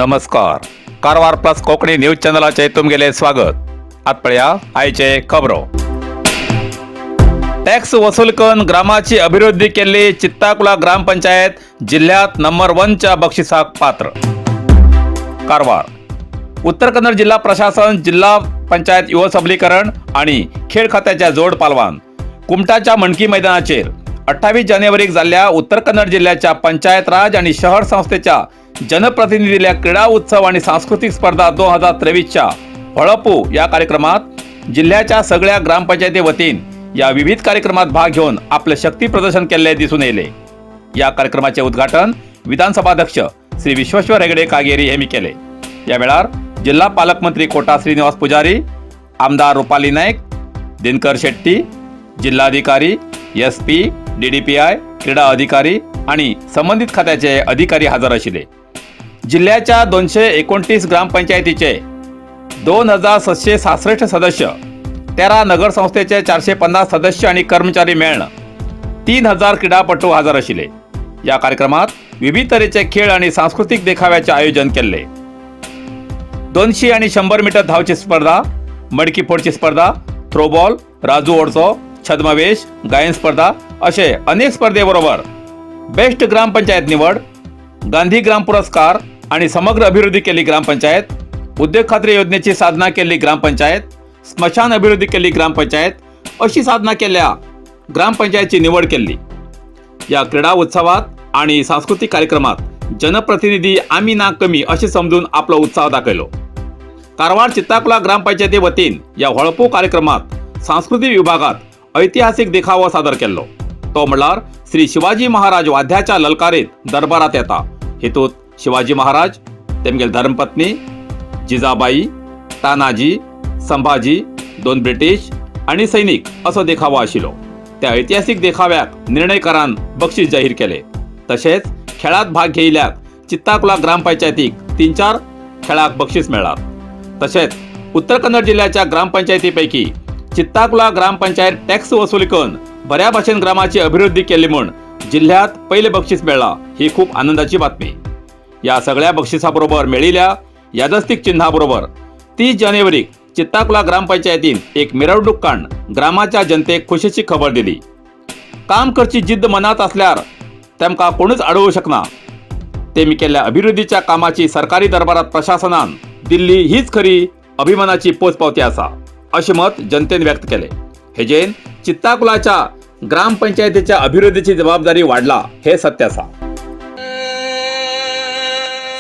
नमस्कार, Karwar plus Konkani news चॅनलाचे तुमगेले स्वागत. आत पळया आयचे खबरो. टॅक्स वसूल करून ग्रामाची अभिवृद्धी केल्ली चित्ताकुला ग्रामपंचायत जिल्ह्यात नंबर वनच्या बक्षिसाक पात्र. कारवार. उत्तर कन्नड जिल्हा प्रशासन, जिल्हा पंचायत युवा सबलीकरण आणि खेळ खात्याच्या जोड पालवान कुमटाच्या मणकी मैदानाचेर 28 जानेवारीक जाल्ल्या उत्तर कन्नड जिल्ह्याच्या पंचायत राज आणि शहर संस्थेच्या जनप्रतिनिधील्या क्रीडा उत्सव आणि सांस्कृतिक स्पर्धा 2023च्या होळपू या कार्यक्रमात जिल्ह्याच्या सगळ्या ग्रामपंचायती वतीन या विविध कार्यक्रमात भाग घेऊन आपले शक्ती प्रदर्शन केल्ले दिसून येले. या कार्यक्रमाचे उद्घाटन विधानसभाध्यक्ष श्री विश्वेश्वर हेगडे कागेरी यांनी केले. या वेळार जिल्हा पालकमंत्री कोटा श्रीनिवास पुजारी, आमदार रुपाली नाईक, दिनकर शेट्टी, जिल्हाधिकारी, SP, DDPI, क्रीडा अधिकारी आणि संबंधित खात्याचे अधिकारी हजर आशिल्ले. जिल्ह्याच्या 229 ग्रामपंचायतीचे 2766 सदस्य, 13 नगरसंस्थेचे 450 सदस्य आणि कर्मचारी मेळण 3000 क्रीडापटू हजर आशिल्ले. या कार्यक्रमात विविध तरेचे खेळ आणि सांस्कृतिक देखाव्याचे आयोजन केले. 200 आणि 100 मीटर धावची स्पर्धा, मडकी फोडची स्पर्धा, थ्रोबॉल, राजू ओढचो, छद्मवेश, गायन स्पर्धा असे अनेक स्पर्धेबरोबर बेस्ट ग्रामपंचायत निवड, गांधी ग्राम पुरस्कार आणि समग्र अभिवृद्धी केली ग्रामपंचायत, उद्योग खात्री योजनेची साधना केली ग्रामपंचायत, स्मशान अभिवृद्धी केली ग्रामपंचायत अशी साधना केल्या ग्रामपंचायतची निवड केली. या क्रीडा उत्सवात आणि सांस्कृतिक कार्यक्रमात जनप्रतिनिधी आम्ही ना कमी असे समजून आपला उत्साह दाखवलो. कारवार चित्ताकुला ग्रामपंचायती वतीन या होळपू कार्यक्रमात सांस्कृतिक विभागात ऐतिहासिक देखावो सादर केल्लो. तो म्हणल्यार श्री शिवाजी महाराज वाद्याच्या ललकारीत दरबारात येता. हेतूत शिवाजी महाराज, तेमगेल धर्मपत्नी जिजाबाई, तानाजी, संभाजी, दोन ब्रिटीश आणि सैनिक असो देखावो आशिल्लो. त्या ऐतिहासिक देखाव्याक निर्णयकारान बक्षीस जाहीर केले. तशेंच खेळात भाग घेयल्याक चित्ताकुला ग्रामपंचायतीक तीन चार खेळाक बक्षीस मेळ्ळां. तशेंच उत्तर कन्नड जिल्ह्याच्या ग्रामपंचायतीपैकी चित्ताकुला ग्रामपंचायत टॅक्स वसुली करून बऱ्या भाशेन ग्रामाची अभिवृद्धी केली म्हूण जिल्ह्यात पहिले बक्षीस मेळ्ळां, ही खूप आनंदाची बातमी. या सगळ्या बक्षिसाबरोबर मेळिल्ल्या यादस्तिक चिन्हाबरोबर 30 जानेवारीक चित्ताकुला ग्रामपंचायतीन एक मिरवणूक काढ ग्रामाच्या जनतेक खुशीची खबर दिली. काम करची जिद्द मनात असल्यार तेमकां कोणूच अडोवंक शकना. तेमी केल्ल्या अभिवृद्धीच्या कामाची सरकारी दरबारात प्रशासनान दिल्ली हीच खरी अभिमानाची पोचपावती आसा, अशें मत जनतेन व्यक्त केले. हेजेन चित्ताकुलाच्या ग्रामपंचायतीच्या अभिवृद्धीची जबाबदारी वाडला हे सत्य आसा.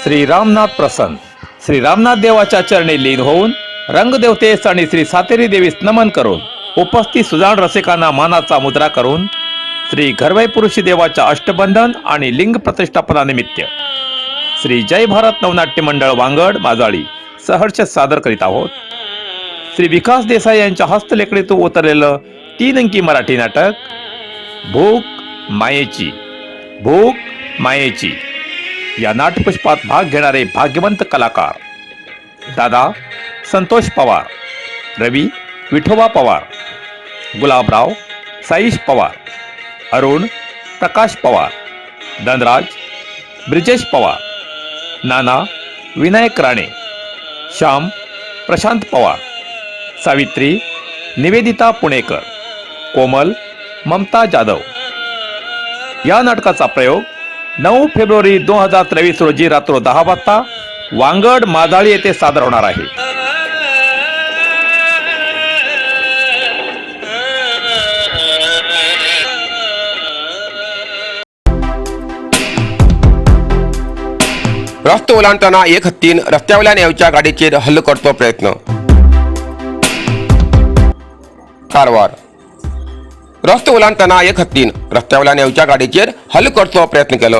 श्री रामनाथ प्रसन्न श्री रामनाथ देवाच्या चरणी लीन होऊन रंगदेवतेस आणि श्री सातेरी देवीस नमन करून, उपस्थित सुजाण रसिकांना मानाचा मुद्रा करून, श्री घरवय पुरुषी देवाच्या अष्टबंधन आणि लिंग प्रतिष्ठापनानिमित्त श्री जय भारत नवनाट्य मंडळ, वांगड माजाळी सहर्ष सादर करीत आहोत श्री विकास देसाई यांच्या हस्तलेखणीतून उतरलेलं तीन अंकी मराठी नाटक भूक मायेची. भूक मायेची या नाट्यपुष्पात भाग घेणारे भाग्यवंत कलाकार: दादा संतोष पवार, रवी विठोबा पवार, गुलाबराव साईश पवार, अरुण प्रकाश पवार, धनराज ब्रिजेश पवार, नाना विनायक राणे, श्याम प्रशांत पवार, सावित्री निवेदिता पुणेकर, कोमल ममता जाधव. या नाटकाचा प्रयोग 9 फेब्रुवारी 2023 रोजी रात्र 10 वाजता वांगड माजाळी येथे सादर होणार आहे. रस्तो ओलांडतना एक हत्तीन रस्त्यावयल्यान येवच्या गाडयेचेर हल्लो करचो प्रयत्न. कारवार. रस्तो ओलांडतना एक हत्तीन रस्त्यावयल्यान येवच्या गाडयेचेर हल्लो करचो प्रयत्न केलो.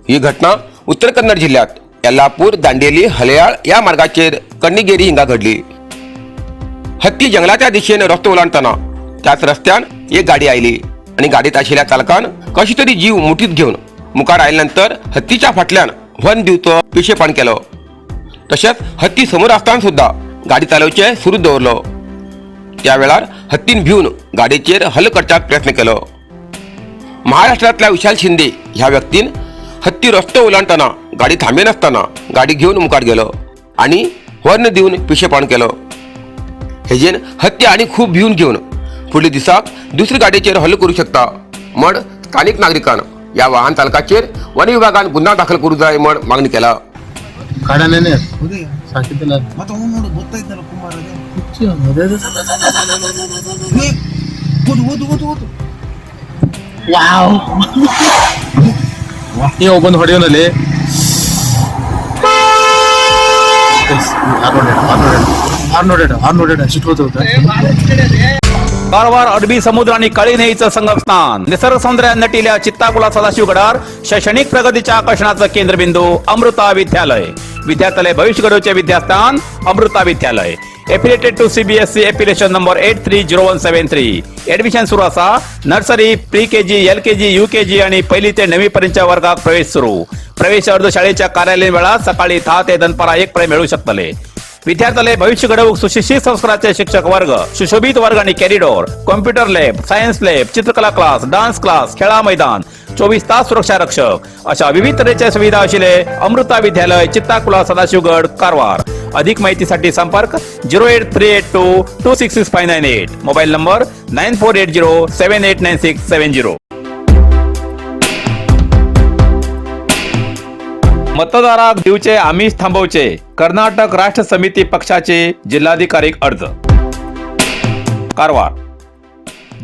ही घटना उत्तर कन्नड जिल्ह्यात येल्लापूर दांडेली हलयाळ ह्या मार्गाचेर कण्णिगेरी हिंगा घडली. हत्ती जंगलाच्या दिशेन रस्तो ओलांडतना त्याच रस्त्यान एक गाडी आयली आनी गाडयेंत आशिल्ल्या चालकान कशी तरी जीव मुठीत घेवन मुखार आयल्या नंतर हत्तीच्या फाटल्यान हॉर्न दिवचो पिशेपण केलो. तशेंच हत्ती समोर आसतना सुद्दां गाडी चालोवचें सुरू दवरलो. त्या वेळार हत्तीन भिवन गाडयेचेर हल्लो करपाक प्रयत्न केलो. महाराष्ट्रांतल्या विशाल शिंदे ह्या व्यक्तीन हत्ती रस्तो ओलांडतना गाडी थांबयनासतना गाडी घेवन मुखार गेलो आनी हॉर्न दिवन पिशेपण केलो. हेजेन हत्ती आनी खूब भिवन घेवन फुडल्या दिसाक दुसरी गाडयेचेर हल्लो करूं शकता म्हण स्थानीक नागरिकान ह्या वाहन चालकाचेर वन विभागान गुन्यांव दाखल करूं जाय म्हण मागणी केला. ಕಾಡನೇನೆ ಹೌದೇ ಸಾಕಿದ್ದಲ್ಲ. ಮತ್ತೆ ಅವ್ನು ನೋಡು, ಗೊತ್ತಾಯ್ತಲ್ಲ ಕುಮಾರ್ ಅದೇ. ಏ, ಓದು ಓದು ಓದು ಓದು. ವಾವ್, ನೀವು ಬಂದು ಹೊಡೆಯೋನಲ್ಲಿ. ಆರ್ ನೋಡೇಡ ಆರ್ ನೋಡೇಡ ಸಿಟ್ಟು ಹೋಗುತ್ತೆ. कारवार अरबी समुद्र आणि काळी न्हंयेचं संगमस्थान, निसर्ग सौंदर्यात नटिल्या चित्ताकुला सदाशिवगडार शैक्षणिक प्रगतीच्या आकर्षणाचं केंद्रबिंदू अमृता विद्यालय. विद्यार्थ्यालय भविष्य घडवचे विद्यास्थान Amrita Vidyalaya. Affiliated to CBSE, affiliation number 830173. Admission सुरू असा. Nursery, pre KG, LKG, UKG आणि पहिली ते नववी पर्यंतच्या वर्गात प्रवेश सुरू. प्रवेश अर्ज शाळेच्या कार्यालयीन वेळात सकाळी 10 ते दनपारा 1 पर्यंत मिळू शकतले. विद्यार्थ्याले भविष्य घडवूक सुशिक्षित संस्काराचे शिक्षक वर्ग, सुशोभित वर्ग आणि corridor, computer lab, science lab, चित्रकला क्लास, डान्स क्लास, खेळा मैदान, 24 तास सुरक्षा रक्षक अशा विविध तऱ्हेच्या सुविधा असलेले अमृता विद्यालय, चित्ताकुला, सदाशिवगड, कारवार. अधिक माहितीसाठी संपर्क 08382266598, mobile number 9480789670. मतदाराक दिवचे आमिष थांबवचे, कर्नाटक राष्ट्र समिती पक्षाचे जिल्हाधिकारी अर्ज. कारवार.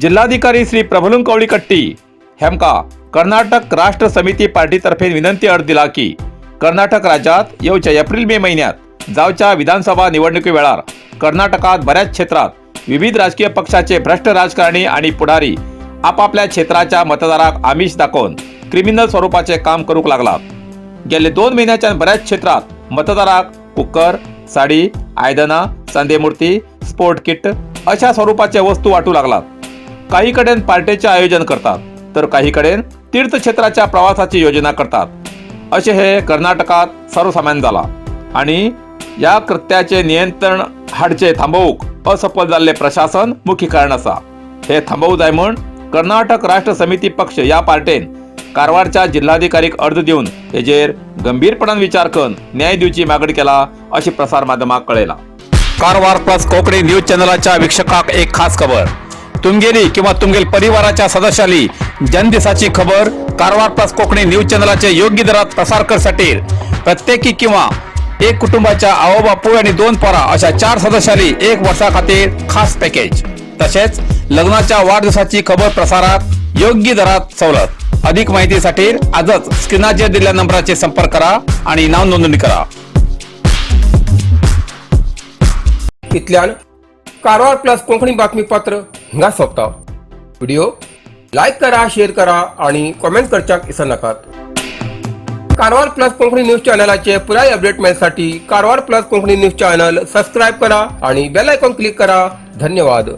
जिल्हाधिकारी श्री प्रभलुंग कवळीकट्टी हेमका कर्नाटक राष्ट्र समिती पार्टीतर्फे विनंती अर्ज दिला की कर्नाटक राज्यात येवच्या एप्रिल मे महिन्यात जावच्या विधानसभा निवडणुकी वेळार कर्नाटकात बऱ्याच क्षेत्रात विविध राजकीय पक्षाचे भ्रष्ट राजकारणी आणि पुढारी आपापल्या क्षेत्राच्या मतदाराक आमिष दाखोवन क्रिमिनल स्वरूपाचे काम करूक लागलात. गेले 2 महिन्याच्या बऱ्याच क्षेत्रात मतदाराक कुकर, साडी, आयदना, चांदेमूर्ती, स्पोर्ट किट अशा स्वरूपाच्या वस्तू वाटू लागलात. काही कडेन पार्टेचे आयोजन करतात तर काही कडेन तीर्थक्षेत्राच्या प्रवासाची योजना करतात. असे हे कर्नाटकात सर्वसामान्य जाला आणि या कृत्याचे नियंत्रण हाडचे थांबोवंक असफल जाल्ले प्रशासन मुख्य कारण आसा. हे थांबोवंक जाय म्हूण कर्नाटक राष्ट्र समिती पक्ष या पार्टेन कारवारच्या जिल्हाधिकारीक अर्ज दिवन हेजेर गंभीरपणान विचार करून न्याय दिवची मागणी केला अशी प्रसार माध्यमाक कळयला. कारवार प्लस कोकणी न्यूज चॅनलाच्या वीक्षकाक एक खास खबर. तुमगेली किंवा तुमगेल परिवाराच्या सदस्याली जन्मदिसाची खबर कारवार प्लस कोकणी न्यूज चॅनलाचे योग्य दरात प्रसार करसाठी प्रत्येकी किंवा एक कुटुंबाच्या आवो बापूय आणि 2 पोरा अशा 4 सदस्याली एक वर्षा खातीर खास पॅकेज, तसेच लग्नाच्या वाढदिवसाची खबर प्रसारात योग्य दरात सवलत. अधिक माहितीसाठी आजच स्क्रीनाचेर दिलेल्या नंबराचे संपर्क करा आणि नाव नोंदणी करा. इतल्यान कारवार प्लस कोंकणी बातमीपत्र हिंगा सोंपता. व्हिडिओ लायक करा, शेअर करा आणि कॉमेंट करच्याक विसरनाकात. कारवार प्लस कोंकणी न्यूज चॅनलाचे पुराय update मेळसाठी Karwar plus Konkani news channel subscribe करा आणि बेल आयकॉन क्लिक करा. धन्यवाद.